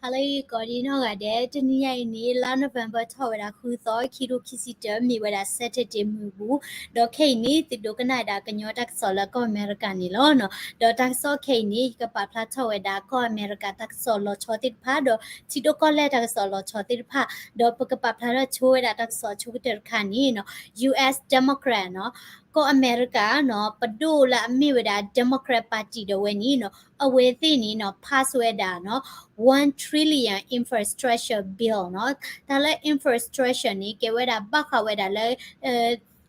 ဟါလၢအဂ့ၤကိးဒံနီၢ်ဂၤဒဲး, တနံၤညါအံၤန့ၣ် လါ November ထီၣ်ဝဲဒၣ်ဃုသီ ခံထိခံဆံတၢ မ့ၢ်ဝဲဒၣ် Saturday မုၢ်ဘူ, ဒီးခဲအံၤန့ၣ် သုဒိကနၣ်ဝဲဒၣ်ကညီတၢ်ကစီၣ်လၢကီၢ်အမဲရကၤန့ၣ်လီၤ. ဒီးတၢ်ကစီၣ်ခဲအံၤန့ၣ် ယကပာ်ဖျါထီၣ်ဝဲဒၣ်ကီၢ်အမဲရကၤတၢ်ကစီၣ်လီၤဆီသ့ၣ်တဖၣ် ဒီးထံဒိၣ်ကီၢ်လဲၢ်တၢ်ကစီၣ်လီၤဆီသ့ၣ်တဖၣ်, ဒီးပကပာ်ဖျါထီၣ်ဆိဝဲဒၣ်တၢ်ကစီၣ်အဆိကတၢၢ်တခါန့ၣ်နီၤ U S Democrat နီၤ ကီၢ်အမဲရကၤနီၤ ပဒိၣ်လၢအမ့ၢ်ဝဲဒၣ် Democrat Party ဒၣ်ဝဲန့ၣ်နီၤ အဝဲသ့ၣ်န့ၣ်နီၤ pass ဝဲဒၣ်နီၤ one trillion infrastructure bill နီၤ. တၢ်လၢ infrastructure န့ၣ် ကဲဝဲဒၣ်ဘၣ်ဃးဝဲဒၣ်လၢ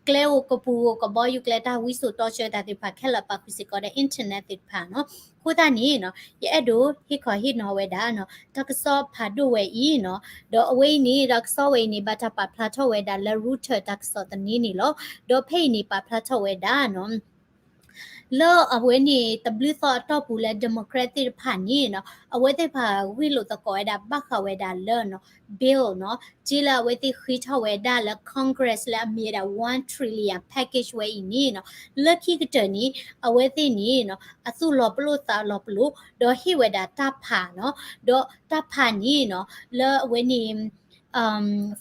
ကျဲဧိၤကပူၤဧိၤ ကဘီယူၤကျဲ တၢ်ဝံစိာ်တီဆှၢတၢ်သ့ၣ်တဖၣ်ခဲလၢာ် ပာ်ဃုာ်စ့ၢ်ကီးဒီး internet သ့ၣ်တဖၣ်နီၤ. အဃိသတးန့ၣ်နီၤ ယအဲၣ်ဒိးဟ့ၣ်ခီဟ့ၣ်နီၤဝဲဒၣ်နီၤ တၢ်ကစီၣ်ဖးဒိၣ်ဝဲအံၤနီၤ, ဒီးအဝဲအံၤန့ၣ် တၢ်ကစီၣ်ဝဲအံၤန့ၣ် ဘၣ်တၢ်ပာ်ဖျါထီၣ်ဝဲဒၣ်လၢ Reuters တၢ်ကစီၣ်သန့န့ၣ်လီၤ. ဒီးဖဲအံၤန့ၣ် ပာ်ဖျါထီၣ်ဝဲဒၣ်နီၤ လၢအဝဲန့ၣ် တဘျုးသီအတီၢ်ပူၤလၢ Democrat သ့ၣ်တဖၣ်န့ၣ်နီၤ အဝဲသ့ၣ်တဖၣ်ဂ့ၢ်လိာ်သကိးဝဲဒၣ် ဘၣ်ဃးဝဲဒၣ်လၢနီၤ bill နီၤ စ့လၢအဝဲသ့ၣ်ဃ့ထီၣ်ဝဲဒၣ်လၢ Congress လၢအမ့ၢ်ဝဲဒၣ် one trillion package ဝဲအံၤန့ၣ်နီၤ လၢခံကတၢၢ်န့ၣ် အဝဲသ့ၣ်န့ၣ်နီၤ အသူၣ်လီၤပလိာ်သးလီၤပလိာ် ဒီးဟ့ၣ်ဝဲဒၣ်တၢ်ဖးနီၤ, ဒီးတၢ်ဖးန့ၣ်နီၤ လၢအဝဲန့ၣ်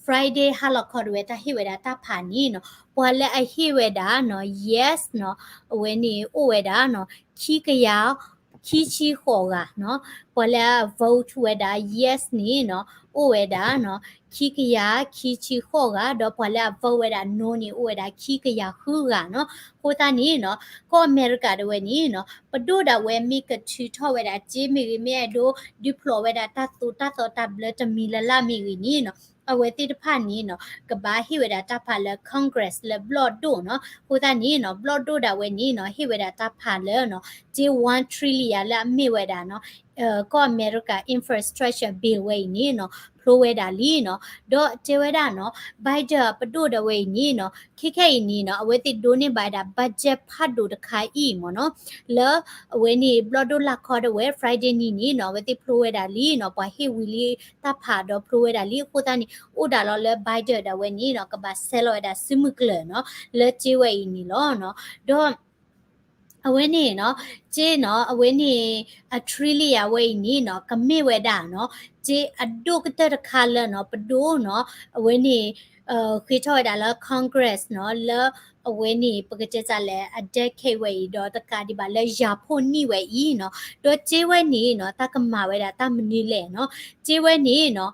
Friday ဟါလီၤခီဒၣ်ဝဲ တၢ်ဟ့ၣ်ဝဲဒၣ်တၢ်ဖးန့ၣ်နီၤ ပှၤလၢအဟ့ၣ်ဝဲဒၣ်နီၤ yes နီၤ အဝဲန့ၣ်အိၣ်ဝဲဒၣ်နီၤ ခံကယၤ ခံဆံဃိးဂၤနီၤ, ပှၤလၢအ vote ဝဲဒၣ် yes န့ၣ်နီၤ အိၣ်ဝဲဒၣ်နီၤ ခံကယၤ ခံဆံဃိးဂၤ, ဒီးပှၤလၢအ vote ဝဲဒၣ် no န့ၣ် အိၣ်ဝဲဒၣ် ခံကယၤဃုဂၤနီၤ. အဃိသတးန့ၣ်နီၤ ကီၢ်အမဲရကၤဒၣ်ဝဲန့ၣ်နီၤ ပဒိၣ်ဒၣ်ဝဲမ့ၢ်ကထုးထီၣ်ဝဲဒၣ်စ့မ့ၢ်ဂ့ၤ မ့ၢ်အဲၣ်ဒိးဒုးဖျိးဝဲဒၣ်တၢ်သိၣ်တၢ်သီတၢ်ဘျၢတမံၤလၢ်လၢ်မ့ၢ်ဂ့ၤန့ၣ်နီၤ အဝဲသ့ၣ်တဖၣ်န့ၣ်နီၤ ကဘၣ်ဟ့ၣ်ဝဲဒၣ်တၢ်ဖးလၢ Congress လၢဘျီၣ်ဒိၣ်နီၤ. အဃိသတးန့ၣ်နီၤ ဘျီၣ်ဒိၣ်ဒၣ်ဝဲန့ၣ်နီၤ ဟ့ၣ်ဝဲဒၣ်တၢ်ဖးလၢနီၤ စ့ one trillion လၢအမ့ၢ်ဝဲဒၣ်နီၤ ကီၢ်အမဲရကၤ infrastructure bill ဝဲအံၤန့ၣ်နီၤ ဖျိဝဲဒၣ်လံနီၤ. ဒီးတဲဝဲဒၣ်နီၤ Biden ပဒိၣ်ဒၣ်ဝဲအံၤန့ၣ်နီၤ ခဲခဲအံၤန့ၣ်နီၤ အဝဲသ့ၣ်ဒိးန့ၢ်ဘၣ်ဝဲဒၣ် budget ဖးဒိၣ်တခါအံၤမ့ၢ်နီၤ လၢအဝဲန့ၣ် ဘျီၣ်ဒိၣ်လၢ်ခီဒၣ်ဝဲ Friday နံၤန့ၣ်နီၤ အဝဲသ့ၣ်ဖျိဝဲဒၣ်လံနီၤ ပှၤဟ့ၣ်ဝံၤလံတၢ်ဖးဒီးဖျိဝဲဒၣ်လံ. အဃိသတးန့ၣ် အိၣ်ဒၣ်လီၤလၢ Biden ဒၣ်ဝဲန့ၣ်နီၤ ကဘၣ်ဆဲးလီၤဝဲဒၣ်စုမုၢ်ကျၢၤနီၤ လၢစ့ဝဲအံၤန့ၣ်လီၤနီၤ. ဒီး အဝဲန့ၣ်နီၤ စ့နီၤ အဝဲန့ၣ် အ trillion ဝဲအံၤန့ၣ်နီၤ ကမ့ၢ်ဝဲဒၣ်နီၤ စ့အဒိၣ်ကတၢၢ်တခါလၢနီၤ ပဒိၣ်နီၤ အဝဲန့ၣ် ဃ့ထီၣ်ဝဲဒၣ်လၢ Congress နီၤ လၢအဝဲန့ၣ် ပကတဲစးလဲၣ် အ decade ဝဲအံၤ ဒီးတကးဒံးဘၣ်လၢယၤဖှိၣ်နံၣ်ဝဲအံၤနီၤ. ဒီးစ့ဝဲန့ၣ်နီၤ တၢ်ကမၤဝဲဒၣ်တၢ်မနုၤလဲၣ်နီၤ. စ့ဝဲန့ၣ်နီၤ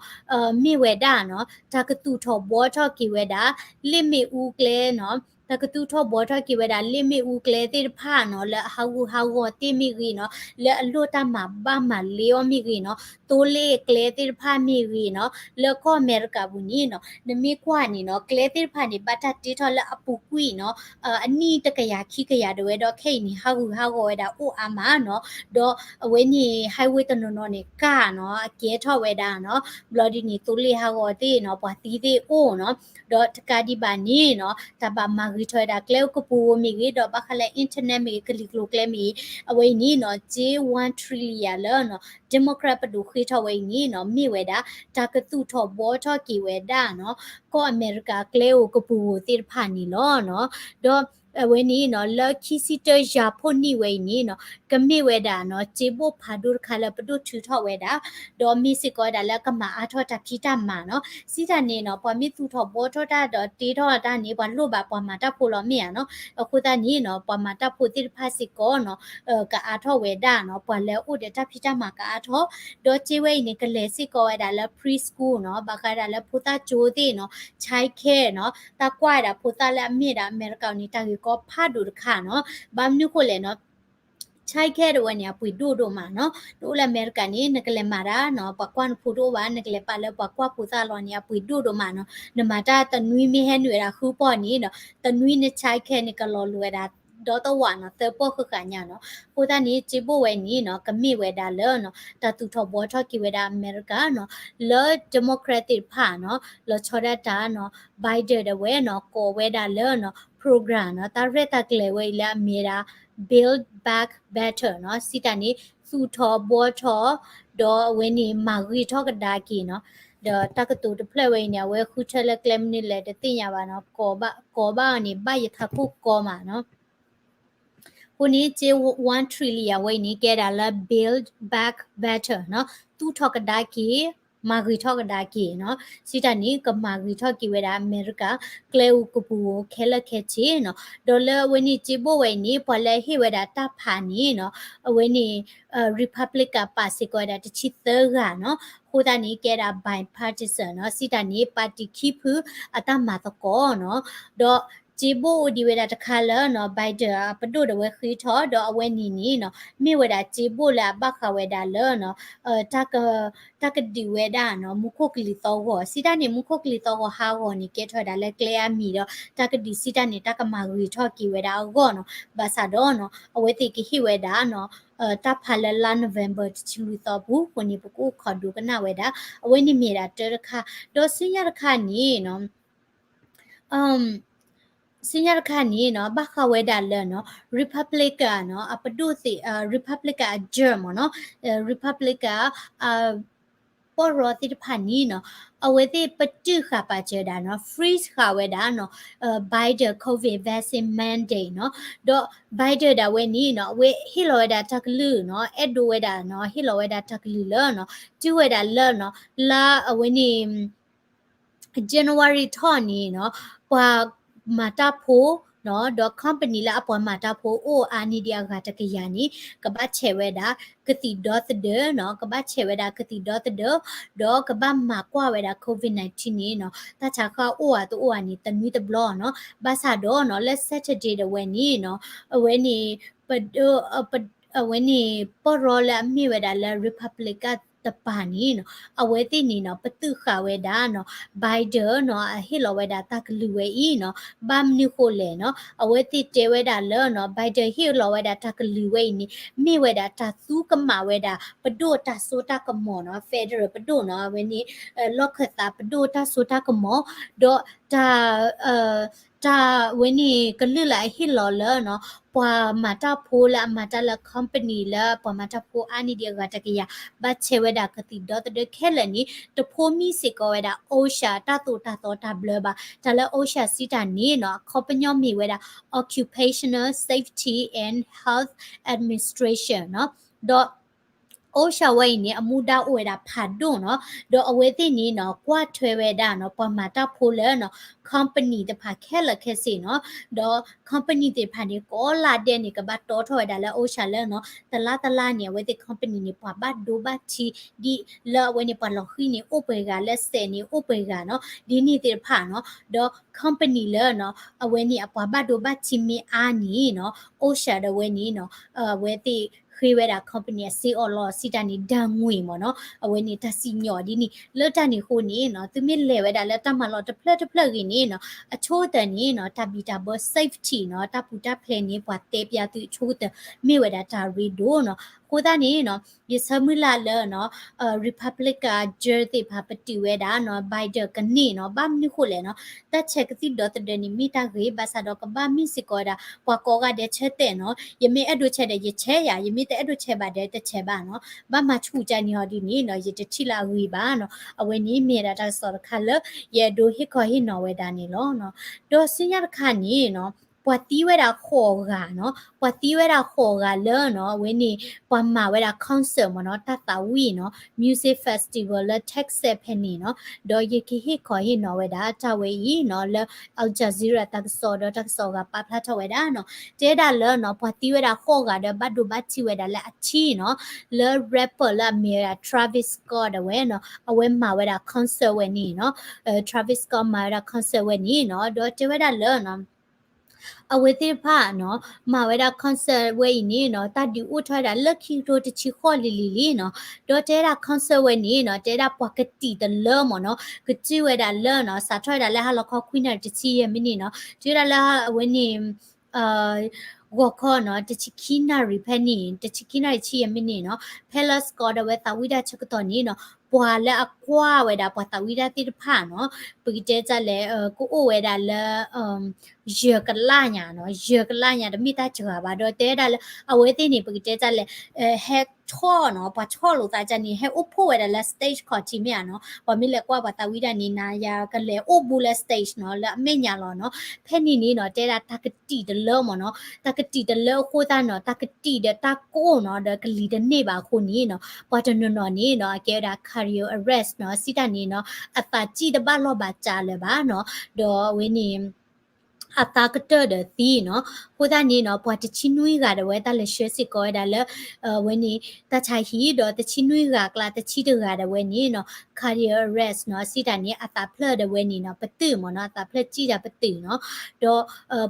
မ့ၢ်ဝဲဒၣ်နီၤ တၢ်ကသူၣ်ထီၣ်ဘှီထီၣ်က့ၤဝဲဒၣ် လ့ၣ်မ့ၣ်အူကျဲနီၤ တၢ်ကသူၣ်ထီၣ်ဘှီထီၣ်က့ၤဝဲဒၣ် လ့ၣ်မ့ၣ်အူကျဲသ့ၣ်တဖၣ်နီၤ လၢအဟးဂူာ်ဟးဂီၤသ့ၣ်မ့ၢ်ဂ့ၤနီၤ လၢအလိၣ်တၢ်မၤဘၣ်မၤလ့အီၤမ့ၢ်ဂ့ၤနီၤ သိလ့ၣ်ကျဲသ့ၣ်တဖၣ်မ့ၢ်ဂ့ၤနီၤ လၢကီၢ်အမဲရကၤပူၤန့ၣ်နီၤ နမ့ၢ်ကွၢ်န့ၣ်နီၤ ကျဲသ့ၣ်တဖၣ်န့ၣ် ဘၣ်တၢ်တ့ထီၣ်လၢအပူၤကွံာ်နီၤ အနံၣ်တကယၤခံကယၤဒၣ်ဝဲဒီး ခဲအံၤန့ၣ် ဟးဂူာ်ဟးဂီၤဝဲဒၣ်အိၣ်အါမးနီၤ ဒီးအဝဲန့ၣ် highway တနီၤနီၤန့ၣ် ကၢ်နီၤ အကဲထီၣ်ဝဲဒၣ်နီၤ ဘျီဒ်န့ၣ် သိလ့ၣ်ဟးဂီၤသ့ၣ်နီၤ ပှၤသံသ့ၣ်အိၣ်နီၤ ဒီးတကးဒံးဘၣ်န့ၣ်နီၤ တၢ်ဘၣ်မၤဂ့ၤထီၣ်ဝဲဒၣ်ကျဲအိၣ်ကပူၤဧိၤမ့ၢ်ဂ့ၤ ဒီးဘၣ်ဃးလၢ internet မ့ၢ်ဂ့ၤ ကလံၤကျိၤကျဲမ့ၢ်ဂ့ၤ အဝဲအံၤန့ၣ်နီၤ စ့ one trillion လၢနီၤ Democrat ပဒိၣ်ဃ့ထီၣ်ဝဲအံၤန့ၣ်နီၤ မ့ၢ်ဝဲဒၣ် တၢ်ကသူၣ်ထီၣ်ဘှီထီၣ်က့ၤဝဲဒၣ်နီၤ ကီၢ်အမဲရကၤကျဲအိၣ်ကပူၤဧိၤသ့ၣ်တဖၣ်န့ၣ်လီၤနီၤ. ဒီးအဝဲန့ၣ်နီၤ လၢခံဆံတၢယၤဖှိၣ်နံၣ်ဝဲအံၤန့ၣ်နီၤ ကမ့ၢ်ဝဲဒၣ်နီၤ စ့ဘိၣ်ဖးဒိၣ်တခါလၢပဒိၣ်ထုးထီၣ်ဝဲဒၣ် ဒီးမ့ၢ်စ့ၢ်ကီးဝဲဒၣ်လၢကမၤအါထီၣ်တၢ်ဖံးတၢ်မၤနီၤ. စံးတၢ်န့ၣ်နီၤ ပှၤမ့ၢ်သူၣ်ထီၣ်ဘှီထီၣ်တၢ်ဒီးတ့ထီၣ်တၢ်န့ၣ် ပှၤလိၣ်ဘၣ်ပှၤမၤတၢ်ဖိလီၤမ့ၢ်ဧါနီၤ. အဃိသတးန့ၣ်နီၤ ပှၤမၤတၢ်ဖိသ့ၣ်တဖၣ်စ့ၢ်ကီးနီၤ ကအါထီၣ်ဝဲဒၣ်နီၤ ပှၤလၢအအိၣ်ဒီးတၢ်ဖံးတၢ်မၤကအါထီၣ် ဒီးစ့ဝဲအံၤန့ၣ် ကလဲၤစ့ၢ်ကီးဝဲဒၣ်လၢ preschool နီၤ ဘၣ်ဃးဒၣ်လၢဖိသၣ်ကၠိသ့ၣ်နီၤ child care နီၤ တၢ်ကွၢ်ဝဲဒၣ်ဖိသၣ်လၢအမ့ၢ်ဒၣ်အမဲရကၤန့ၣ် တၢ်ဂ့ၢ်ကီဖးဒိၣ်တခါနီၤ. ဘၣ်မနုၤဃိလဲၣ်နီၤ child care တဝဲန့ၣ် အပှ့ၤဒိၣ်ဒိၣ်မးနီၤ. နအိၣ်လၢအမဲရကၤန့ၣ် နကလဲၤမၤတၢ်နီၤ ပှၤကွၢ်နဖိတအိၣ်ဘၣ် နကလဲၤပာ်လၢပှၤကွၢ်ဖိသၣ်လီၤန့ၣ် အပှ့ၤဒိၣ်ဒိၣ်မးနီၤ. နမၤတၢ်တနွံမ့ၢ်ဟဲနုာ်ဝဲဒၣ်ဃုပီၢ်န့ၣ်နီၤ တနွံန child care န့ၣ် ကလီၤလိၤဝဲဒၣ် ဒီတဝာ်နီၤ သၢပီၢ်ဃၣ်ဃၣ်ညါနီၤ. အဃိသတးန့ၣ် စ့ဘိၣ်ဝဲန့ၣ်နီၤ ကမ့ၢ်ဝဲဒၣ်လၢနီၤ တၢ်သူၣ်ထီၣ်ဘှီထီၣ်က့ၤဝဲဒၣ်အမဲရကၤနီၤ လၢ Democrat သ့ၣ်တဖၣ်နီၤ လီၤဆီဒၣ်တၢ်နီၤ Biden ဒၣ်ဝဲနီၤ ကိးဝဲဒၣ်လၢနီၤ program နီၤ တၢ်ရဲၣ်တၢ်ကျဲၤဝဲအံၤလၢအမ့ၢ်ဝဲဒၣ် Build Back Better နီၤ စံးတၢ်န့ၣ် သူၣ်ထီၣ်ဘှီထီၣ် ဒီးအဝဲန့ၣ် မၤဂ့ၤထီၣ်ကဒါက့ၤနီၤ. ဒီးတၢ်ကတိၤတဖျၢၣ်ဝဲအံၤန့ၣ် အဝဲဃုထၢလၢကျဲမနုၤလဲၣ်တသ့ၣ်ညါဘၣ်နီၤ ကိးဘၣ်အီၤန့ၣ် ဘၣ်ယထးခိၣ်ကီမးနီၤ. အဃိန့ၣ် ကၠ့ one trillion ဝဲအံၤန့ၣ် ကဲဒၣ်လၢ Build Back Better နီၤ, သူၣ်ထီၣ်ကဒါက့ၤ, မၤဂ့ၤထီၣ်ကဒါက့ၤနီၤ, စံးတၢ်န့ၣ် ကမၤဂ့ၤထီၣ်က့ၤဝဲဒၣ်အမဲရကၤ ကျဲဧိၤကပူၤဧိၤခဲလၢာ်ခဲဆ့နီၤ, ဒီးလၢအဝဲန့ၣ်ကၠ့ဘိၣ်ဝဲအံၤန့ၣ် ပှၤလၢအဟ့ၣ်ဝဲဒၣ်တၢ်ဖးန့ၣ်နီၤ, အဝဲန့ၣ် Republican ပာ်စ့ၢ်ကီးဝဲဒၣ်တဆံသၢဂၤနီၤ, အဃိသတးန့ၣ် ကဲဒၣ် bipartisan နီၤ, စံးတၢ်န့ၣ် ပၣ်တံၣ်ခံဖုအတၢ်မၤသကိးနီၤ, ဒီးကၠ့ဘိၣ်အိၣ်ဒံးဝဲဒၣ်တခါလၢနီၤ Biden အပဒိၣ်ဒီးဝဲဃ့ထီၣ် ဒီးအဝဲန့ၣ်န့ၣ်နီၤ မ့ၢ်ဝဲဒၣ်ကၠ့ဘိၣ်လၢအဘၣ်ဃးဝဲဒၣ်လၢနီၤ တၢ်က တၢ်ကဒုးဝဲဒၣ်နီၤ မူခိၣ်ကလံၤသီၣ်ဂီၤ, စံးတၢ်န့ၣ် မူခိၣ်ကလံၤသီၣ်ဂီၤဟးဂီၤန့ၣ် ကဲထီၣ်ဝဲဒၣ်လၢကျဲအါမံၤဒီး တၢ်ကဒုးစံးတၢ်န့ၣ် တၢ်ကမၤဂ့ၤထီၣ်က့ၤဝဲဒၣ်အဂီၢ်နီၤ, ဘၣ်ဆၣ်ဒီးနီၤ အဝဲသ့ၣ်ကဟ့ၣ်ဝဲဒၣ်နီၤ တၢ်ဖးလၢလါ November တဆံလွံၢ်သီပူၤ, အဃိန့ၣ် ပကအိၣ်ခိးဒိကနၣ်ဝဲဒၣ်, အဝဲန့ၣ်မ့ၢ်ဒၣ်တၢတခါ, ဒီးဆူညါတခါန့ၣ်နီၤ ဆူညါတခါန့ၣ်နီၤ ဘၣ်ဃးဝဲဒၣ်လၢနီၤ Republican နီၤ အပဒိၣ်သ့ၣ် Republican အ germ မ့ၢ်နီၤ Republican ပီၢ်ရီသ့ၣ်တဖၣ်န့ၣ်နီၤ အဝဲသ့ၣ်ပတုာ်ဃာ်ပာ်စၢၤဒၣ်နီၤ freeze ဃာ်ဝဲဒၣ်နီၤ Biden COVID vaccine mandate နီၤ, ဒီး Biden ဒၣ်ဝဲန့ၣ်နီၤ အဝဲဟ့ၣ်လီၤဝဲဒၣ်တၢ်ကလုၢ်နီၤ အဲၣ်ဒိးဝဲဒၣ်နီၤ ဟ့ၣ်လီၤဝဲဒၣ်တၢ်ကလုၢ်လၢနီၤ တုၤဝဲဒၣ်လၢနီၤ လါအဝဲန့ၣ် January ထီၣ်န့ၣ်နီၤ ပှၤမၤတၢ်ဖိနီၤ ဒီး company လၢအပှၤမၤတၢ်ဖိအိၣ်အါန့ၢ်ဒံးအဂၤတကယၤန့ၣ် ကဘၣ်ဆဲးဝဲဒၣ်ကသံၣ်ဒီသဒၢနီၤ, ကဘၣ်ဆဲးဝဲဒၣ်ကသံၣ်ဒီသဒၢ, ဒီးကဘၣ်မၤကွၢ်ဝဲဒၣ် COVID nineteen န့ၣ်နီၤ တၢ်ဆါဃၢ်အိၣ်ဧါတအိၣ်ဧါန့ၣ် တနွံတဘျီနီၤ, ဘၣ်ဆၣ်ဒီးနီၤ လၢ Saturday ဒၣ်ဝဲန့ၣ်နီၤ အဝဲန့ၣ် ပ အဝဲန့ၣ် ပီၢ်ရီလၢအမ့ၢ်ဝဲဒၣ်လၢ Republican တပၤန့ၣ်နီၤ အဝဲသ့ၣ်န့ၣ်နီၤ ပတုာ်ဃာ်ဝဲဒၣ်နီၤ Biden နီၤ အဟ့ၣ်လီၤဝဲဒၣ်တၢ်ကလုၢ်ဝဲအံၤနီၤ ဘၣ်မနုၤဃိလဲၣ်နီၤ အဝဲသ့ၣ်တဲဝဲဒၣ်လၢနီၤ Biden ဟ့ၣ်လီၤဝဲဒၣ်တၢ်ကလုၢ်ဝဲအံၤန့ၣ် မ့ၢ်ဝဲဒၣ်တၢ်သူကမၣ်ဝဲဒၣ် ပဒိၣ်တၢ်စိတၢ်ကမီၤနီၤ federal ပဒိၣ်နီၤ အဝဲန့ၣ် လီၢ်ခၢၣ်သးပဒိၣ်တၢ်စိတၢ်ကမီၤ ဒီးတၢ် တၢ်ဝဲန့ၣ် ကလုၢ်လၢအဟ့ၣ်လီၤလၢနီၤ ပှၤမၤတၢ်ဖိလၢအမၤတၢ်လၢ company လၢပှၤမၤတၢ်ဖိအါန့ၢ်ဒံးအဂၤတကယၤ ဘၣ်ဆဲးဝဲဒၣ်ကသံၣ်ဒီသဒၢခဲလၢာ်န့ၣ် တဖိမံစ့ၢ်ကီးဝဲဒၣ် OSHA တၢ်သိၣ်တၢ်သီတၢ်ဘျၢဘၣ်. တၢ်လၢ OSHA စံးတၢ်န့ၣ်နီၤ အခီပညီမ့ၢ်ဝဲဒၣ် Occupational Safety and Health Administration နီၤ ဒီး OSHA ဝဲအံၤန့ၣ် အမူဒါအိၣ်ဝဲဒၣ်ဖးဒိၣ်နီၤ, ဒီးအဝဲသ့ၣ်န့ၣ်နီၤ ကွၢ်ထွဲဝဲဒၣ်နီၤ ပှၤမၤတၢ်ဖိလၢနီၤ company တဖၣ်ခဲလၢာ်ခဲဆ့နီၤ, ဒီး company သ့ၣ်တဖၣ်န့ၣ် ကိးလါဒဲးန့ၣ် ကဘၣ်တီထီၣ်ဝဲဒၣ်လၢ OSHA လၢနီၤ တလါတလါန့ၣ် အဝဲသ့ၣ် company န့ၣ် ပှၤဘၣ်ဒိဘၣ်ထံးဒ်လၢအဝဲန့ၣ် ပှၤလီၤဃံၤန့ၣ် အိၣ်ပှဲၤဂၤ လၢစဲးန့ၣ် အိၣ်ပှဲၤဂၤနီၤ ဒ်န့ၣ်သ့ၣ်တဖၣ်နီၤ, ဒီး company လၢနီၤ အဝဲန့ၣ် အပှၤဘၣ်ဒိဘၣ်ထံးမ့ၢ်အါန့ၣ်နီၤ OSHA ဒီးဝဲန့ၣ်နီၤ အဝဲသ့ၣ်ဃ့ဝဲဒၣ် company အစ့အီၣ်လီၤ စံးတၢ်န့ၣ် ဒဏ်ငွေ မ့ၢ်နီၤ အဝဲန့ၣ်တၢ်စံၣ်ညီၣ်ဒ်န့ၣ် လၢတၢ်န့ၣ်အဃိန့ၣ်နီၤ သုမ့ၢ်လဲၤဝဲဒၣ်လၢတၢ်မၤလီၤတဖျၢၣ်တဖျၢၣ်ဂ့ၤန့ၣ်နီၤ အဆိကတၢၢ်န့ၣ်နီၤ တၢ်ဘံၣ်တၢ်ဘၢ safety နီၤ တၢ်ပူၤတၢ်ဖျဲးန့ၣ် ပှၤတဲပျးသုအဆိကတၢၢ် မ့ၢ်ဝဲဒၣ်တၢ်ရ့ဒိၣ်နီၤ အဃိသတးန့ၣ်နီၤ ယဆၢမုၢ်လၢ်လၢနီၤ Republican ကၢသ့ၣ်တဖၣ်ပတုာ်ဝဲဒၣ်နီၤ Biden ကန့ၢ်နီၤ ဘၣ်မနုၤဃိလဲၣ်နီၤ တၢ်ဆဲးကသံၣ်ဒီသဒၢန့ၣ် မ့ၢ်တၢ်ဂ့ၤ ဘၣ်ဆၣ်ဒီးကဘၣ်မ့ၢ်စ့ၢ်ကီးဝဲဒၣ် ပှၤကိးဂၤဒဲးဆၢတဲာ်နီၤ ယမ့ၢ်အဲၣ်ဒိးဆဲးဒီးယဆဲးယၤ ယမ့ၢ်တအဲၣ်ဒိးဆဲးဘၣ်ဒီးတဆဲးဘၣ်နီၤ ဘၣ်မၤဆူၣ်ကၢ်န့ၣ်ဟီဒ်န့ၣ်နီၤ ယတထံၣ်လၢအဂ့ၤဘၣ်နီၤ အဝဲန့ၣ်မ့ၢ်ဒၣ်တၢ်ကစီၣ်တခါလၢ ယအဲၣ်ဒိးဟ့ၣ်ခီဟ့ၣ်နီၤဝဲဒၣ်န့ၣ်လီၤ. ဒီးဆူညါတခါန့ၣ်နီၤ ပှၤသံဝဲဒၣ်ဃိးဂၤနီၤ ပှၤသံဝဲဒၣ်ဃိးဂၤလၢနီၤ အဝဲန့ၣ် ပှၤမၤဝဲဒၣ် concert မ့ၢ်နီၤ တၢ်သးဝံၣ်နီၤ music festival လၢ Texas ဖဲန့ၣ်နီၤ ဒီးယကဟ့ၣ်ခီဟ့ၣ်နီၤဝဲဒၣ်တၢ်ဝဲအံၤနီၤ လၢ Al Jazeera တၢ်ကစီၣ်ဒီးတၢ်ကစီၣ်အဂၤပာ်ဖျါထီၣ်ဝဲဒၣ်နီၤ တဲဒၣ်လၢနီၤ ပှၤသံဝဲဒၣ်ဃိးဂၤဒီးဘၣ်ဒိဘၣ်ထံးဝဲဒၣ်လၢအထံနီၤ လၢ rapper လၢအမ့ၢ်ဝဲဒၣ် Travis Scott ဒၣ်ဝဲနီၤ အဝဲမၤဝဲဒၣ် concert ဝဲန့ၣ်နီၤ Travis Scott မၤဝဲဒၣ် concert ဝဲန့ၣ်နီၤ ဒီးတဲဝဲဒၣ်လၢနီၤ အဝဲသ့ၣ်တဖၣ်နီၤ မၤဝဲဒၣ် concert ဝဲအံၤန့ၣ်နီၤ တၢ်ဒုးအိၣ်ထီၣ်ဝဲဒၣ်လၢခံကထိတဆံဃိးလံၤလံၤလံနီၤ ဒီးတဲဒၣ် concert ဝဲန့ၣ်နီၤ တဲဒၣ်ပှၤကတံာ်တလၢမ့ၢ်နီၤ ကတုၤဝဲဒၣ်လၢနီၤ စးထီၣ်ဝဲဒၣ်လၢဟါလီၤခီခွံနၣ်ရံၣ်တဆံယဲၢ်မံးနံးနီၤ တုၤဝဲဒၣ်လၢအဝဲန့ၣ် ဂီၤခီနီၤ တဆံခံနၣ်ရံၣ်ဖဲန့ၣ် တဆံခံနၣ်ရံၣ်ဆံယဲၢ်မံးနံးနီၤ Palace ကီးဒီးဝဲသးဝံၣ်တၢ်ဆၢကတီၢ်န့ၣ်နီၤ ပှၤလၢအကွၢ်ဝဲဒၣ်ပှၤသးဝံၣ်တၢ်သ့ၣ်တဖၣ်နီၤ ပကတဲတၢ်လဲၣ် ကအိၣ်ဝဲဒၣ်လၢ ယဲၢ်ကလးညါနီၤ ယဲၢ်ကလးညါတမ့ၢ်တၢ်စှၤဘၣ် ဒီးတဲဒၣ်လၢ အဝဲသ့ၣ်န့ၣ် ပကတဲတၢ်လဲၣ် ဟဲထီၣ်နီၤ ပှၤထီၣ်လိာ်သးကန့ၣ် ဟဲအိၣ်ဖှိၣ်ဝဲဒၣ်လၢ stage ခီၣ်ထံးမ့ၢ်ဧါနီၤ ပှၤမ့ၢ်လဲၤကွၢ်ပှၤသးဝံၣ်တၢ်န့ၣ် နၤယၤကလဲၤအိၣ်ဘူးလၢ stage နီၤ လၢအမဲာ်ညါလီၤနီၤ ဖဲန့ၣ်န့ၣ်နီၤ တဲဒၣ်တၢ်ကတံာ်တလၢမ့ၢ်နီၤ တၢ်ကတံာ်တလၢအဃိသတးနီၤ တၢ်ကတံာ်ဒီးတၢ်ကိၢ်နီၤ ဒီးကလံၤတန့ၢ်ဘၣ်အဃိန့ၣ်နီၤ ပှၤတနီၤနီၤန့ၣ်နီၤ အကဲဝဲဒၣ် cardio arrest နီၤ စံးတၢ်န့ၣ်နီၤ အသးစံၣ်တဘၣ်လီၢ်ဘၣ်စးလၢၤဘၣ်နီၤ ဒီးအဝဲန့ၣ် အသးကတၢၢ်ဒီးသံနီၤ အဃိသတးန့ၣ်နီၤ ပှၤတဆံနွံဂၤဒၣ်ဝဲတၢ်လဲၤဆှၢစ့ၢ်ကီးဝဲဒၣ်လၢ အဝဲန့ၣ် တၢ်ဆါဟံၣ် ဒီးတဆံနွံဂၤအကျါ တဆံတဂၤဒၣ်ဝဲန့ၣ်နီၤ cardio arrest နီၤ စံးတၢ်န့ၣ် အသးဖျၢၣ်ဒၣ်ဝဲန့ၣ်နီၤ ပတုာ်မ့ၢ်နီၤ အသးဖျၢၣ်စံၣ်တၢ်ပတုာ်နီၤ ဒီး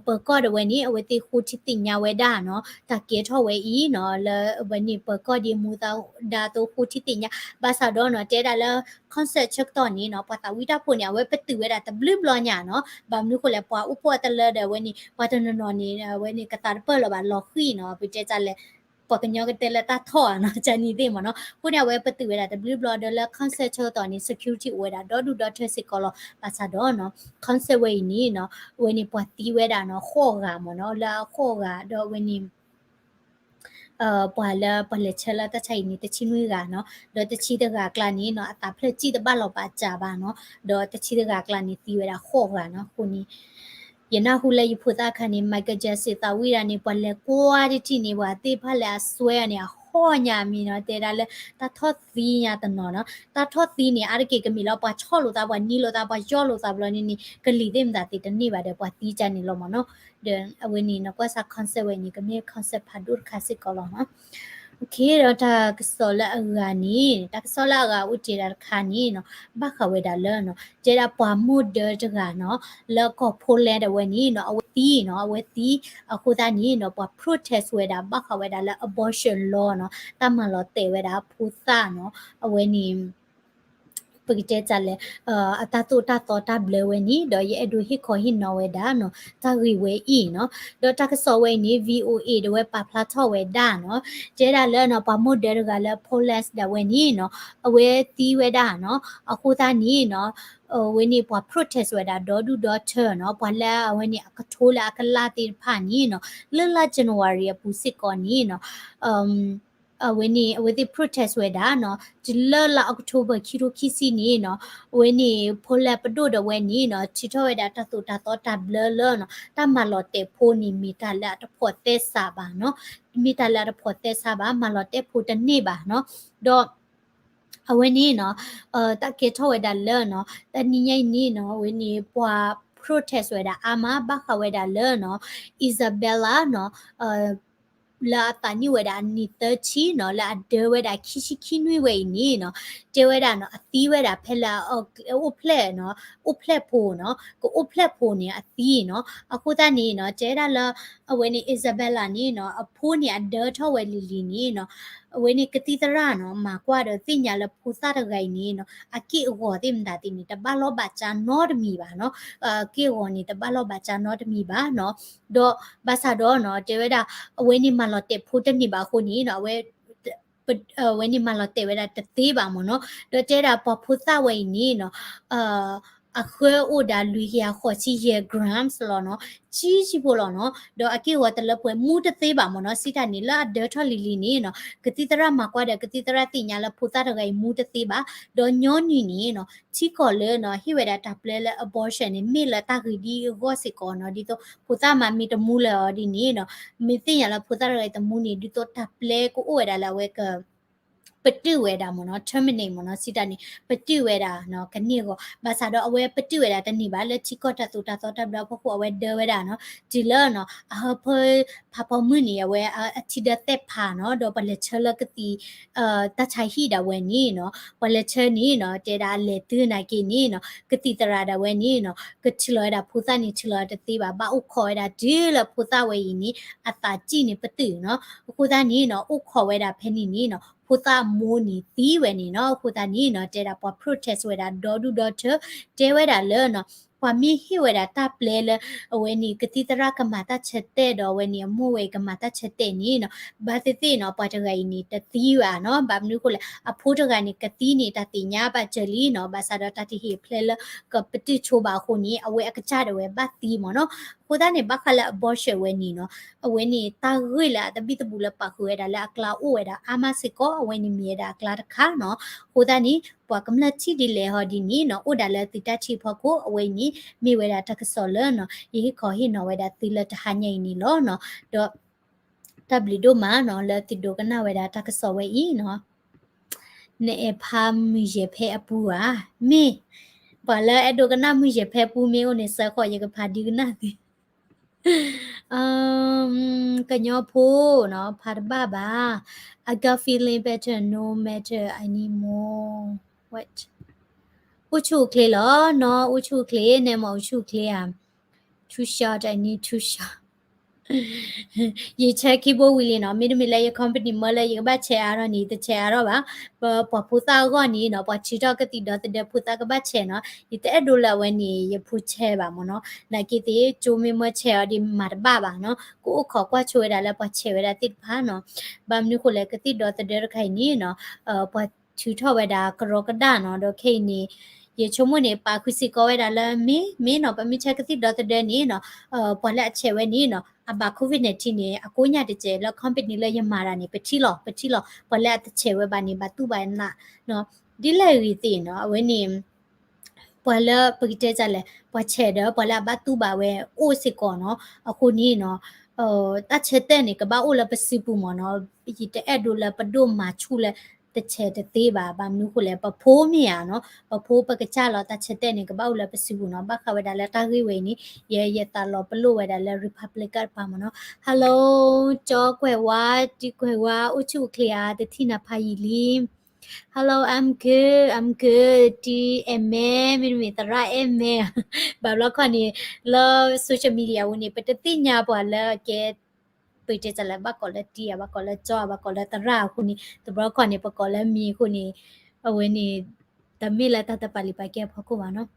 ပၢၤကီၢ်ဒၣ်ဝဲန့ၣ် အဝဲသ့ၣ်ဃိထံသ့ၣ်ညါဝဲဒၣ်နီၤ တၢ်ကဲထီၣ်ဝဲအံၤနီၤ လၢအဝဲန့ၣ်ပၢၤကီၢ်ဒ်မူဒါသိးဃိထံသ့ၣ်ညါ ဘၣ်ဆၣ်ဒီးနီၤ တဲဒၣ်လၢ concert ဆၢကတီၢ်န့ၣ်နီၤ ပှၤသးဝံၣ်တၢ်ဖိန့ၣ် အဝဲပတုာ်ဝဲဒၣ်တဘျုးဘျီညါနီၤ ဘၣ်မနုၤဃိလဲၣ် ပှၤအိၣ်ဖှိၣ်အတလၢဒီးအဝဲန့ၣ် ပှၤတနီၤနီၤန့ၣ် အဝဲန့ၣ် ကသးတပၢၢ်လၢၤဘၣ်လီၤဃံၤနီၤ ပတဲတၢ်လဲၣ် ပှၤကညီကတဲလၢတၢ်ထီၣ်ဧါနီၤ ကန့ၣ်သ့ၣ်မ့ၢ်နီၤ အဃိန့ၣ် အဝဲပတုာ်ဝဲဒၣ်တဘျုးဘျီဒီးလၢ concert ဆၢကတီၢ်န့ၣ် security အိၣ်ဝဲဒၣ်ဒီဒူၣ်ဒီထၢစ့ၢ်ကီးလီၤ ဘၣ်ဆၣ်ဒီးနီၤ concert ဝဲအံၤန့ၣ်နီၤ အဝဲန့ၣ်ပှၤသံဝဲဒၣ်နီၤ ဃိးဂၤမ့ၢ်နီၤ လၢအဃိးဂၤ ဒီးအဝဲန့ၣ် ပှၤလၢပှၤလဲၤဆှၢလၢတၢ်ဆါဟံၣ်န့ၣ် တဆံနွံဂၤနီၤ ဒီးတဆံတဂၤအကျါန့ၣ်နီၤ အသးဖျၢၣ်စံၣ်တဘၣ်လီၤဘၣ်စးဘၣ်နီၤ ဒီးတဆံတဂၤအကျါန့ၣ် သံဝဲဒၣ်ဃိးဂၤနီၤ အဃိန့ၣ် ယနၢ်ဟူလၢယဖိသၣ်အခါန့ၣ် Michael Jackson သးဝံၣ်ဒၣ်န့ၣ် ပှၤလဲၤကွၢ်တထံၣ်န့ၣ် ပှၤသ့ၣ်တဖၣ်လၢအစွဲအီၤန့ၣ် အဟီၣ်ညါမံၤနီၤ တဲဒၣ်လၢ တၢ်ထီၣ်သံညါတနီၤနီၤ တၢ်ထီၣ်သံန့ၣ် အါတက့ၢ်ကမ့ၢ်လၢပှၤဆီၣ်လိာ်သး ပှၤနံလိာ်သး ပှၤယီၢ်လိာ်သးဘျီန့ၣ်န့ၣ် ကလံၤသ့ၣ်မတၤသ့ၣ်တန့ၢ်ဘၣ်ဒီး ပှၤသံကန့ၣ်လီၤမ့ၢ်နီၤ ဒီးအဝဲန့ၣ် နကွၢ်စ့ၢ် concert ဝဲန့ၣ် ကမ့ၢ် concert ဖးဒိၣ်တခါစ့ၢ်ကီးလီၤနီၤ ဒီးတၢ်ကစီၣ်လၢအဂၤန့ၣ် တၢ်ကစီၣ်လၢအဂၤအိၣ်တ့ၢ်ဒၣ်တခါန့ၣ်နီၤ ဘၣ်ဃးဝဲဒၣ်လၢနီၤ တဲဒၣ်ပှၤမိၢ်ဒၢတဂၤနီၤ လၢကီၢ် Poland ဒၣ်ဝဲန့ၣ်နီၤ အဝဲသံနီၤ အဝဲသံ အဃိသတးန့ၣ်နီၤ ပှၤ protest ဝဲဒၣ် ဘၣ်ဃးဝဲဒၣ်လၢ abortion law နီၤ တၢ်မၤလီၤတဲာ်ဝဲဒၣ်ဖိသၣ်နီၤ အဝဲန့ၣ် ပကတဲတၢ်လဲၣ် အတၢ်သိၣ်တၢ်သီတၢ်ဘျၢဝဲန့ၣ် ဒီးယအဲၣ်ဒိးဟ့ၣ်ခီဟ့ၣ်နီၤဝဲဒၣ်နီၤ တၢ်ဂ့ၢ်ဝဲအံၤနီၤ ဒီးတၢ်ကစီၣ်ဝဲအံၤန့ၣ် VOA ဒၣ်ဝဲပာ်ဖျါထီၣ်ဝဲဒၣ်နီၤ တဲဒၣ်လၢနီၤ ပှၤမိၢ်ဒၢတဂၤလၢ Poland ဒၣ်ဝဲန့ၣ်နီၤ အဝဲသံဝဲဒၣ်နီၤ အဃိသတးန့ၣ်နီၤ အဝဲန့ၣ်ပှၤ protest ဝဲဒၣ်ဒီဒူၣ်ဒီထၢနီၤ ပှၤလၢအဝဲန့ၣ်အကထိလၢအကလးသ့ၣ်တဖၣ်န့ၣ်နီၤ လၢလါ January အပူၤစ့ၢ်ကီးန့ၣ်နီၤ အဝဲန့ၣ် အဝဲသ့ၣ် protest ဝဲဒၣ်နီၤ တုၤလၢလါ October ခံထိခံဆံန့ၣ်နီၤ အဝဲန့ၣ် Poland ပဒိၣ်ဒၣ်ဝဲန့ၣ်နီၤ ထုးထီၣ်ဝဲဒၣ်တၢ်သိၣ်တၢ်သီတၢ်ဘျၢလၢနီၤ တၢ်မၤလီၤတဲာ်ဖိန့ၣ် မ့ၢ်တၢ်လၢအတဖိးသဲစးဘၣ်နီၤ မ့ၢ်တၢ်လၢအတဖိးသဲစးဘၣ် မၤလီၤတဲာ်ဖိတန့ၢ်ဘၣ်နီၤ ဒီး အဝဲန့ၣ်နီၤ တၢ်ကဲထီၣ်ဝဲဒၣ်လၢနီၤ တနံၤညါအံၤန့ၣ်နီၤ အဝဲန့ၣ်ပှၤ protest ဝဲဒၣ်အါမး ဘၣ်ဃးဝဲဒၣ်လၢနီၤ Isabella နီၤ လၢအသးနံၣ်ဝဲဒၣ်အနံၣ်သၢဆံနီၤ လၢအဒၢဝဲဒၣ်ခံဆံခံနွံဝဲအံၤန့ၣ်နီၤ တဲဝဲဒၣ်နီၤ အသံဝဲဒၣ်ဖဲလၢ အိၣ်ဖျဲၣ်နီၤ အိၣ်ဖျဲၣ်ဖိနီၤ ကအိၣ်ဖျဲၣ်ဖိန့ၣ် အသံနီၤ အဃိသတးန့ၣ်နီၤ တဲဒၣ်လၢ အဝဲန့ၣ် Isabella န့ၣ်နီၤ အဖိန့ၣ်အဒၢထီၣ်ဝဲလံၤလံၤန့ၣ်နီၤ အဝဲန့ၣ်ကသံၣ်သရၣ်နီၤ မၤကွၢ်ဒီးသ့ၣ်ညါလၢဖိသၣ်တဂၤအံၤန့ၣ်နီၤ အက့ၢ်အဂီၤသ့ၣ်မတၤသ့ၣ်န့ၣ် တဘၣ်လီၢ်ဘၣ်စးနီတမံၤဘၣ်နီၤ အက့ၢ်အဂီၤန့ၣ် တဘၣ်လီၢ်ဘၣ်စးနီတမံၤဘၣ်နီၤ ဒီးဘၣ်ဆၣ်ဒီးနီၤ တဲဝဲဒၣ် အဝဲန့ၣ်မၤလီၤတဲာ်ဖိတန့ၢ်ဘၣ်အဃိန့ၣ်နီၤ အဝဲ အဝဲန့ၣ်မၤလီၤတဲာ်ဝဲဒၣ်တသ့ဘၣ်မ့ၢ်နီၤ ဒီးတဲဒၣ်ပှၤဖိသၣ်ဝဲအံၤန့ၣ်နီၤ အဃၢအိၣ်ဒၣ်လွံၢ်ကယၤဃိးဆံယဲၢ် grams လီၤနီၤ ကံကံဖိလီၤနီၤ ဒီးအက့ၢ်အဂီၤတလၢပှဲၤမူတသ့ဘၣ်မ့ၢ်နီၤ စံးတၢ်န့ၣ် လၢအဒၢထီၣ်လံၤလံၤန့ၣ်နီၤ ကသံၣ်သရၣ်မၤကွၢ်ဒီးကသံၣ်သရၣ်သ့ၣ်ညါလၢဖိသၣ်တဂၤအံၤမူတသ့ဘၣ် ဒီးညီနုၢ်န့ၣ်နီၤ ထံကီၢ်လၢနီၤ ဟ့ၣ်ဝဲဒၣ်တၢ်ပျဲလၢ abortion န့ၣ် မ့ၢ်လၢတၢ်ဂ့ၢ်ဒ်အဂီၢ်စ့ၢ်ကီးနီၤ ဒ်သိးဖိသၣ်မၤမ့ၢ်တမူလၢၤအီၤဒ်န့ၣ်နီၤ မ့ၢ်သ့ၣ်ညါလၢဖိသၣ်တဂၤအံၤတမူန့ၣ် ဒ်သိးတၢ်ပျဲကအိၣ်ဝဲဒၣ်လၢအဝဲက ပတုာ်ဝဲဒၣ်မ့ၢ်နီၤ terminate မ့ၢ်နီၤ စံးတၢ်န့ၣ် ပတုာ်ဝဲဒၣ်နီၤ ကန့ၢ်အဂီၢ် ဘၣ်ဆၣ်ဒီးအဝဲပတုာ်ဝဲဒၣ်တန့ၢ်ဘၣ် လၢထံကီၢ်တၢ်သိၣ်တၢ်သီတၢ်ဘျၢအဖီခိၣ် အဝဲဒၢဝဲဒၣ်နီၤ တုၤလၢနီၤ အဟၢဖၢဖးဖီမုၢ်န့ၣ် အဝဲအထံဒၢသဲၣ်ဖးနီၤ ဒီးပှၤလဲၤဆၢလၢကသံၣ် တၢ်ဆါဟံၣ်ဒၣ်ဝဲန့ၣ်နီၤ ပှၤလဲၤဆၢန့ၣ်နီၤ တဲဒၣ်လဲၤတုၤနာ်က့န့ၣ်နီၤ ကသံၣ်သရၣ်ဒၣ်ဝဲန့ၣ်နီၤ ကထုးလီၤဝဲဒၣ်ဖိသၣ်န့ၣ် ထုးလီၤတသ့ဘၣ် ဘၣ်အိၣ်ခိးဝဲဒၣ်တုၤလၢဖိသၣ်ဝဲအံၤန့ၣ် အသးစံၣ်န့ၣ်ပတုာ်နီၤ အဃိသတးန့ၣ်နီၤ အိၣ်ခိးဝဲဒၣ်ဖဲန့ၣ်န့ၣ်နီၤ ဖိသၣ်အမိၢ်န့ၣ်သံဝဲန့ၣ်နီၤ အဃိသတးန့ၣ်နီၤ တဲဒၣ်ပှၤ protest ဝဲဒၣ်ဒီဒူၣ်ဒီထၢ တဲဝဲဒၣ်လၢနီၤ ပှၤမ့ၢ်ဟ့ၣ်ဝဲဒၣ်တၢ်ပျဲလၢ အဝဲန့ၣ် ကသံၣ်သရၣ်ကမၤတၢ်ဆၢတဲာ်ဒီး အဝဲန့ၣ် အမိၢ်ဝဲကမၤတၢ်ဆၢတဲာ်န့ၣ်နီၤ, ဘၣ်သ့ၣ်သ့ၣ်နီၤ ပှၤတဂၤအံၤန့ၣ် တသံဘၣ်နီၤ. ဘၣ်မနုၤအဃိလဲၣ်, အဖိတဂၤန့ၣ် ကသံန့ၣ် တၢ်သ့ၣ်ညါဘၣ်စၢၤလံနီၤ, ဘၣ်ဆၣ်ဒီးတၢ်တဟ့ၣ်အဖျဲလၢ ကပတုာ်ဆိဘၣ်အဃိန့ၣ် အဝဲအကစၢ်ဒၣ်ဝဲဘၣ်သံမ့ၢ်နီၤ. အဃိသတးန့ၣ် ဘၣ်ဃးလၢ abortion ဝဲန့ၣ်နီၤ, အဝဲန့ၣ် တၢ်ဂ့ၢ်လၢအတဘံၣ်တဘူးလၢပာ်ဃုာ်ဝဲဒၣ်လၢအကျါအိၣ်ဝဲဒၣ်အါမးစ့ၢ်ကီး, အဝဲန့ၣ်မ့ၢ်ဝဲဒၣ်အကျါတခါနီၤ. အဃိသတးန့ၣ် ပှၤကမျၢၢ်ထံၣ်ဒ်လဲၣ်ဟီဒ်န့ၣ်နီၤ, အိၣ်ဒၣ်လၢသုတၢ်ထံၣ်ဖီခိၣ်, အဝဲအံၤန့ၣ် မ့ၢ်ဝဲဒၣ်တၢ်ကစီၣ်လၢနီၤ, ယဟ့ၣ်ခီဟ့ၣ်နီၤဝဲဒၣ်သုလၢတဟါညါအံၤန့ၣ်လီၤနီၤ. ဒီး တၢ်ဘျုးဒိၣ်မးနီၤ လၢသုဒိကနၣ်ဝဲဒၣ်တၢ်ကစီၣ်ဝဲအံၤနီၤ. နအဲၣ်ဖးမုၢ်ယဲၢ်ဖဲအပူၤဧါ, မ့ၢ်, ပှၤလၢအဲၣ်ဒိကနၣ်မုၢ်ယဲၢ်ဖဲအပူၤမ့ၢ်အိၣ်န့ၣ် စၢဃီးယကဖးဒုးကနၣ်သု, ကညီဖိနီၤ ဖးတဘၣ်ဘၣ်, I got feeling better, no matter anymore, what, အိၣ်ဆူၣ်အိၣ်ချ့လီၤ, နီၢ်အိၣ်ဆူၣ်အိၣ်ချ့, နဲမ့ၢ်အိၣ်ဆူၣ်အိၣ်ချ့ဧါ, too short, I need too short. ယဆဲးခံဘိဝံၤလံနီၤ, မ့တမ့ၢ်လၢယ company မၢလၢယကဘၣ်ဆဲးအါထီၣ်န့ၣ် ယတဆဲးအါထီၣ်ဘၣ်. ပပှၤဖိသၣ်အဂီၢ်န့ၣ်နီၤ, ပှၤထုးထီၣ်ကသံၣ်ဒီသဒၢဖိသၣ်ကဘၣ်ဆဲးနီၤ, ယတအဲၣ်ဒိးလၢအဝဲန့ၣ် ယဖိဆဲးဘၣ်မ့ၢ်နီၤ. နာ်က့သ့ၣ် ကၠိမ့ၢ်မၢဆဲးအီၤဒ်မၤတဘၣ်ဘၣ်နီၤ, ကအိၣ်ခိးကွၢ်ဆိဝဲဒၣ်လၢပှၤဆဲးဝဲဒၣ်သ့ၣ်တဖၣ်နီၤ. ဘၣ်မနုၤဃိလဲၣ် ကသံၣ်ဒီသဒၢတခါအံၤန့ၣ်နီၤ, ပှၤထုးထီၣ်ဝဲဒၣ်ကရီကဒၣ်နီၤ, ဒီးခဲအံၤန့ၣ် ယဆိကမိၣ်န့ၣ် ပာ်ဃုာ်စ့ၢ်ကီးဝဲဒၣ်လၢ မ့ၢ်မ့ၢ်နီၤ, ပမ့ၢ်ဆဲးကသံၣ်ဒီသဒၢန့ၣ်နီၤ, ပှၤလၢအဆဲးဝဲန့ၣ်နီၤ, အဘၣ် COVID nineteen န့ၣ် အကိးညၣ်တစဲးလၢ company လၢယမၤတၢ်န့ၣ် ပထံၣ်လီၤ, ပထံၣ်လီၤ. ပှၤလၢအတဆဲးဝဲဘၣ်န့ၣ် ဘၣ်တူၢ်ဘၣ်နးနီၤ. ဒ်လဲၣ်ဂ့ၤသ့ၣ်နီၤ, အဝဲန့ၣ် ပှၤလၢပကတဲဒ်လဲၣ်, ပှၤဆဲးဒီး ပှၤလၢအဘၣ်တူၢ်ဘၣ်ဝဲအိၣ်စ့ၢ်ကီးနီၤ. အဃိန့ၣ်နီၤ, တၢ်ဆၢတဲာ်န့ၣ် ကဘၣ်အိၣ်လၢပစုပူၤမ့ၢ်နီၤ. ယတအဲၣ်ဒိးလၢပဒိၣ်မၤဆူၣ်လၢ တဆဲးတသ့ဘၣ်, ဘၣ်မနုၤဃိလဲၣ် ပဖိမ့ၢ်ဧါနီၤ, ပဖိပကစၢ်လီၤ တၢ်ဆၢတဲာ်န့ၣ် ကဘၣ်အိၣ်လၢပစုပူၤနီၤ. ဘၣ်ဃးဝဲဒၣ်လၢတၢ်ဂ့ၢ်ဝဲအံၤန့ၣ် ယ ယသးလီၤပလိာ်ဝဲဒၣ်လၢ Republic တပၤမ့ၢ်နီၤ. Hello ကၠီကွဲးဝါ, တံကွဲးဝါ, အိၣ်ဆူၣ်အိၣ်ချ့ဧါ, တထံၣ်နၤဖးယံာ်လံ. Hello, I'm good, I'm good, တံအဲၣ်မဲ, မ့တမ့ၢ်သရၣ်အဲၣ်မဲ, ဘၣ်ဘျီခီန့ၣ် လၢ social media အပူၤန့ၣ် ပတသ့ၣ်ညါပှၤလၢအကဲ ပတဲတၢ်လၢ ဘၣ်ကိးလၢတံဧါ, ဘၣ်ကိးလၢကၠီဧါ, ဘၣ်ကိးလၢသရၣ်အဃိန့ၣ် တဘျီခီန့ၣ် ပကိးလၢမံၤအဃိန့ၣ် အဝဲန့ၣ် တမ့ၢ်လၢတၢ်တပာ်လုၢ်ပာ်ကဲအဖီခိၣ်ဘၣ်နီၤ.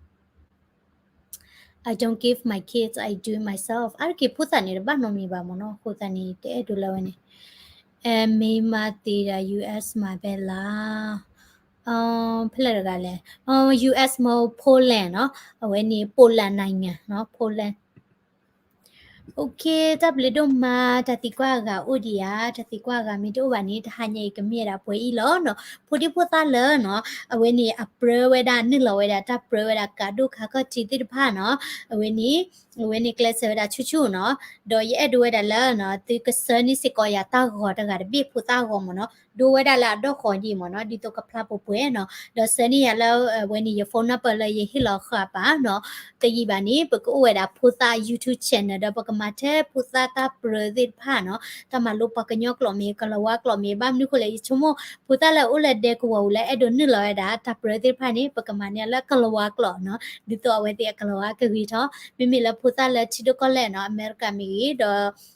I don't give my kids, I do it myself. အါတက့ၢ်ဖိသၣ်န့ၣ် တဘၣ်နီတမံၤဘၣ်မ့ၢ်နီၤ, အဃိသတးန့ၣ် တအဲၣ်ဒိးလၢဝဲန့ၣ် အဲ မ့ၢ်မၤသ့ဒီး US မၤဖဲလၢ ဖဲလဲၣ်တဂၤလဲၣ်, US မ့ၢ် Poland နီၤ, အဝဲန့ၣ် Poland နံၤဂၤနီၤ, Poland. OK, တၢ်ဘျုးဒိၣ်မး, တၢ်သံကွၢ်အဂၤအိၣ်ဒံးဧါ, တၢ်သံကွၢ်အဂၤမ့ၢ်တအိၣ်ဘၣ်န့ၣ် တဟါညါအံၤကမ့ၢ်ဝဲဒၣ်ပှဲၤအံၤလီၤနီၤ. ဖိဒံဖိသၣ်လၢနီၤ, အဝဲန့ၣ် အပြၢဝဲဒၣ် နုာ်လီၤဝဲဒၣ် တၢ်ပြၢဝဲဒၣ်ကးဒိၣ်ခါခီၣ်ထံးသ့ၣ်တဖၣ်နီၤ, အဝဲန့ၣ် အဝဲန့ၣ်ကျဲးစၢးဝဲဒၣ်ဆူၣ်ဆူၣ်နီၤ, ဒီးယအဲၣ်ဒိးဝဲဒၣ်လၢနီၤ, သုကဆှၢန့ၢ်စ့ၢ်ကီးယၤတၢ်ဂီၤတဂၤတဘ့ၣ်ဖိသၣ်ဂီၤမ့ၢ်နီၤ, ဒိဝဲဒၣ်လၢအဒီၣ်ဃီၤဒံးမ့ၢ်နီၤ, ဒ်သိးကဖျါပှဲၤပှဲၤနီၤ, ဒီးဆှၢန့ၢ်ယၤလၢ အဝဲန့ၣ် ယ phone number လၢယဟ့ၣ်လီၤဃာ်ပာ်နီၤ, တယံာ်ဘၣ်န့ၣ် ပကအိၣ်ဝဲဒၣ်ဖိသၣ် YouTube channel ဒီးပကမၤထဲဖိသၣ်တၢ်ပြၢသ့ၣ်တဖၣ်နီၤ, တၢ်မၤလိပှၤကညီကျိာ်မ့ၢ် ကလၤဝါကျိာ်မ့ၢ်, ဘၣ်မနုၤဃိလဲၣ် ယဆိကမိၣ် ဖိသၣ်လၢအအိၣ်လၢဒဲကဝီၤပူၤလၢအဲၣ်ဒိးနုာ်လီၤဝဲဒၣ် တၢ်ပြၢသ့ၣ်တဖၣ်န့ၣ် ပကမၤန့ၢ်လၢကလၤဝါကျိာ်နီၤ, ဒ်သိးအဝဲသ့ၣ်အကလၤဝါကဂ့ၤထီၣ်, မ့မ့ၢ်လၢဖိသၣ်လၢထံဒိၣ်ကီၢ်လဲၣ်နီၤ, အမဲရကၤမ့ၢ်ဂ့ၤ ဒီး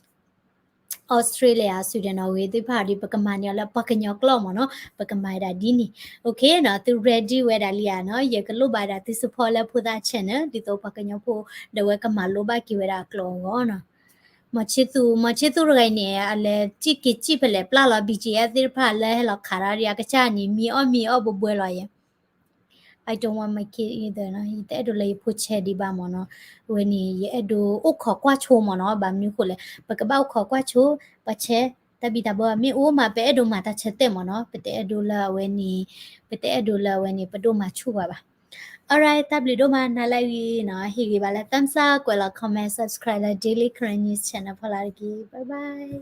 Australia, Sweden နီၤ ဂ့ၤသ့ၣ်တဖၣ်ဒီး ပကမၤန့ၢ်အီၤလၢပှၤကညီကျိာ်မ့ၢ်နီၤ, ပကမၤဝဲဒၣ်ဒ်န့ၣ်, OK နီၤ, သု ready ဝဲဒၣ်လံဧါနီၤ, ယကလိၣ်ဘၣ်ဝဲဒၣ်သု support လၢဖိသၣ် channel ဒ်သိးပှၤကညီဖိ ဒီးဝဲကမၤလိဘၣ်က့ၤဝဲဒၣ်အကျိာ်အဂီၢ်နီၤ. မီၤဆ့သူ, မီၤဆ့သူတဂၤအံၤန့ၣ် အလဲၤစံၣ်က့ၤစံၣ်ဖဲလဲၣ် ပျၢ်လီၤ BGF သ့ၣ်တဖၣ်လၢဟဲလီၤခးတၢ်ဒီးအကစၢ်န့ၣ် မံအီၣ်မံအီၣ်ဘှဲဘှဲလီၤယဲ I don't want my kid either နီၤ, ယတအဲၣ်ဒိးလၢယဖိဆဲးဒံးဘၣ်မ့ၢ်နီၤ, အဝဲန့ၣ် ယအဲၣ်ဒိးအိၣ်ခိးကွၢ်ဆိမ့ၢ်နီၤ, ဘၣ်မနုၤဃိလဲၣ် ပကဘၣ်အိၣ်ခိးကွၢ်ဆိ, ပှၤဆဲး တၢ်ဘံၣ်တၢ်ဘၢမ့ၢ်အိၣ်မး ပအဲၣ်ဒိးမၤတၢ်ဆၢတဲာ်မ့ၢ်နီၤ, ပတအဲၣ်ဒိးလၢအဝဲန့ၣ်, ပတအဲၣ်ဒိးလၢအဝဲန့ၣ် ပဒိၣ်မၤဆူၣ်ပှၤဘၣ်. Alright, တၢ်ဘျုးဒိၣ်မး နၤလၢအဂ့ၤနီၤ, ဟ့ၣ်ဂ့ၤဘၣ်လၢ thumbs up, ကွဲးလီၤ comment, subscribe လၢ Daily Karen News Channel ဖီလာ်တက့ၢ်, bye bye.